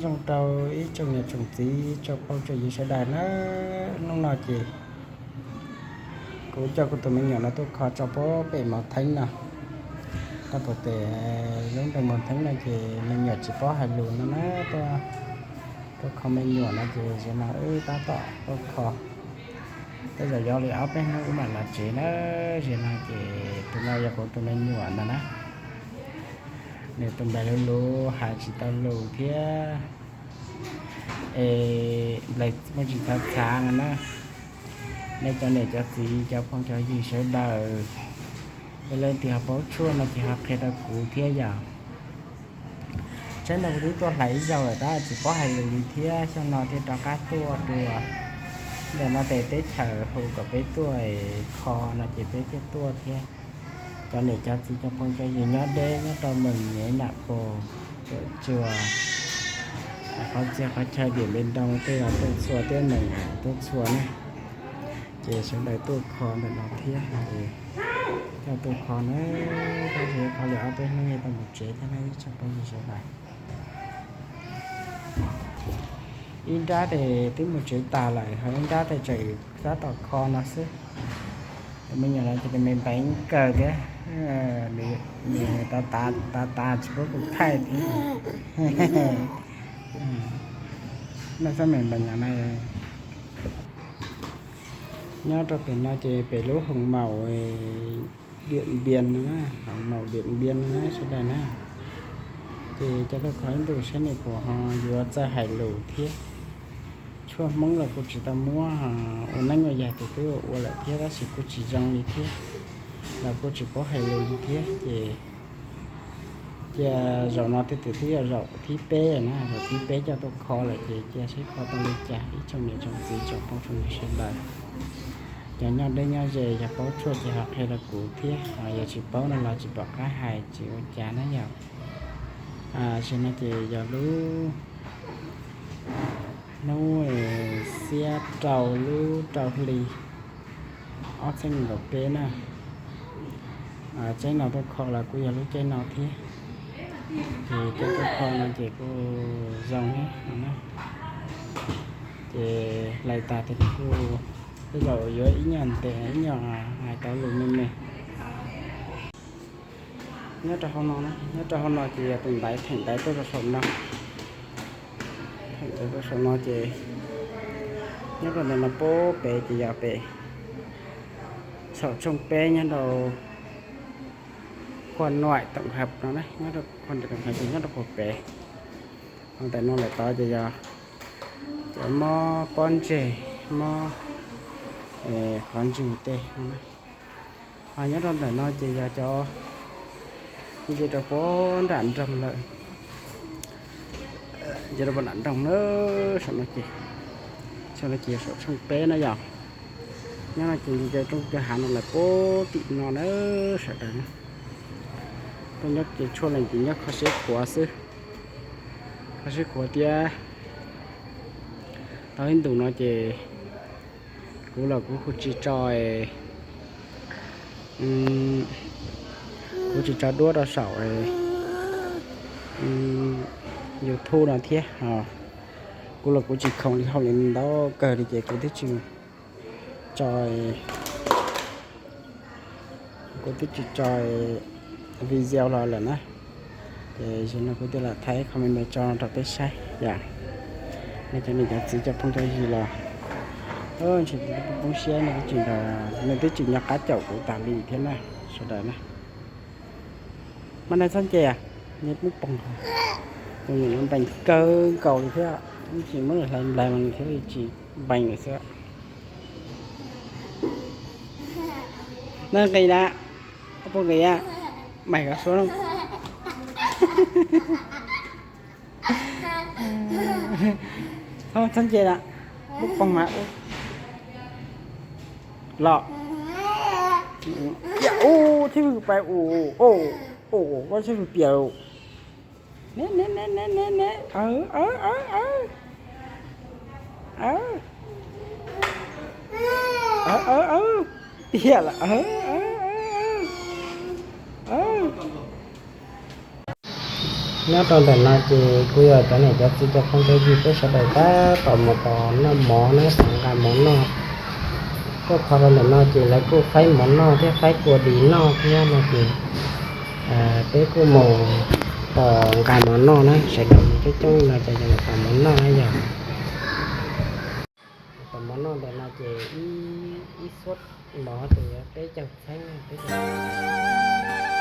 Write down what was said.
Zoo rau ib tsoom niam tsoom txiv tsoom phooj tsoom ywg sawv daws na. Hnub no ces kuv coj kuv tus me nyuam no tuaj kho tso pem mos theeb no. Tau pem lub nroog mos theeb no ces me nyuam tsis paub hais lus no na, tuaj kho me nyuam no ces zaum no wb tab tom tuaj kho. Tej zaum yuav li ob peb hnub wb mam los tsev na. Zaum no ces tus no yog kuv tus me nyuam ntag na. Nws tus nplaig luv luv hais tsis tau lus thiab. Es nplaig muaj tsis txav txhav no na. Nej cov niam cov txiv cov phooj cov ywg sawv daws, yog leej twg ho paub tshuaj no ces ho qhia rau kuv thiab yom. Tsheb no kuv twb tuaj hlais ib zaug lawm tab tsis paub hais lus li thiab, xyoo no thiaj rov qab tuaj dua. Ntawm no tes teb chaws hu kom peb tuaj kho no ces peb thiaj tuaj thiab. Cov niam cov txiv cov phooj cov ywg nyob deb nyob rau Meem Nyem, Nam Pos, Tsuas, qhov txhia qhov chaw Diam Npe Ntoo tej los tuaj txhua thiab, Meem tuaj txhua na. Ces sawv daws tuaj kho ntawm no thiab, coj tuaj kho na. Tab sis kho li ob peb hnub yeej tau mus tsev thiab na ib tsoom phooj ywg sawv daws. Ib nrab tes twb mus tsev tas lawm, ho ib nrab tes tseem tab tom kho no xwb. Tus me nyuam no ces nws me npeev kawg thiab, nws tav tav tsis pub kuv thaij thiab. Nej txhob me npeev no na. Nyob rau pem no ces pem lub hoos maum Diam Npias no na, hoos maum Diam Npias no na sawv daws na. Ces coj tuaj kho ib ntus saib nws puas ho yuav txawj hais lus thiab. Tshuaj Hmoob los kuv tsis tau muab ua neeb ua yaig, tus twb ua ua lawm thiab tab sis kuj tsis zoo li thiab, los kuj tsis paub hais lus li thiab ces cia zaum no thiaj tias twb yog zaum thib peb na, zaum thib peb coj tuaj kho lawm ces cia saib kho tau li cas ib tsoom niam tsoom txiv tsoom phooj tsoom ywg sawv daws. Cov nyob deb nyob ze yog paub tshuaj ces ho qhia rau kuv thiab, yog tsis paub no los tsis pom qab hais tsis ua cas na yom. Tam sim no ces yog lub hnub xiab rau lub rau hli ob txhiab nees nkaum peb na. Tsheb no tuaj kho los kuj yog lub tsheb no thiab. Ces coj tuaj kho no ces kuj zoo thiab no na. Ces hlais tas ces kuj tej zaum yuav ib nyuag ntev ib nyuag hais tau lus me me. Nyob rau hauv no, nyob rau hauv no ces yog tus ntaiv theem ntaiv tuaj rau saum no. Theem ntaiv tuaj saum no ces nyob rau ntawm no pem ces yog pem saum tshooj peb nyob rau Khoa Noim Toom Hawm no, nyob rau Khoa Noim Toom Hawm ces nyob rau puag pem. Ho ntawm no lawm tod ces yog cov mob pob ntseg, mob qhov ntswg tej no. Ho nyob rau ntawm no ces yog cov nce rau puag nram nroog lawm. Nce rau puag nram nroog na, saum no ces, saum no ces yog saum tshooj peb na yom. Nyob no ces nce rau rooj caw hav no lawm puag tim no na sawv daws na. Tuaj nyob ces tshuaj leej ces nyob kho siab khuav xwb, kho siab khuav thiab. Tau ib ntus no ces kuv los kuv kuj tsis tso, kuv tsis tso duab rau saum YouTube no thiab. Kuv los kuv tsis khoom li hauj lwm ntau kawg li ces kuv twb tsis tso, kuv twb tsis tso video los lawm na. Ces zaum no kuv thiaj lam thaij qhov me me tso rau peb saib yom. Nej cov niam cov txiv cov phooj cov ywg los ntshe poob siab, nej twb tsis nco qab caum kuv tas li thiab na sawv daws na. Mas nej txhob nce, nej muab poog, tus nyuam no npees kawg nkaus li thiab, tsis muab nws hlais nplaig mas nws thiaj li tsis npees lawm xwb. Nej nqis na, puas nqis a, mais kov suab no. Txhob nce na, muab poog mas los. Ua thiab pais ua, ua thiab piam. Ne ne ne ne ne ne, piam lawm. Nyob rau ntawm no ces kuj yog cov niam cov txiv cov phooj cov ywg peb sawv daws tab tom mus tos noj mov na, xav nqa mov noj. Tuaj kho rau ntawm no ces lawv kuj faib mov noj thiab faib kua dis noj thiab no ces peb kuj mus tos nqa mov noj na, sawv daws coob coob no ces yog mus tos mov noj na yog. Tos mov noj ntawm no ces ib suab mov ces yuav peb caug txheeb peb caug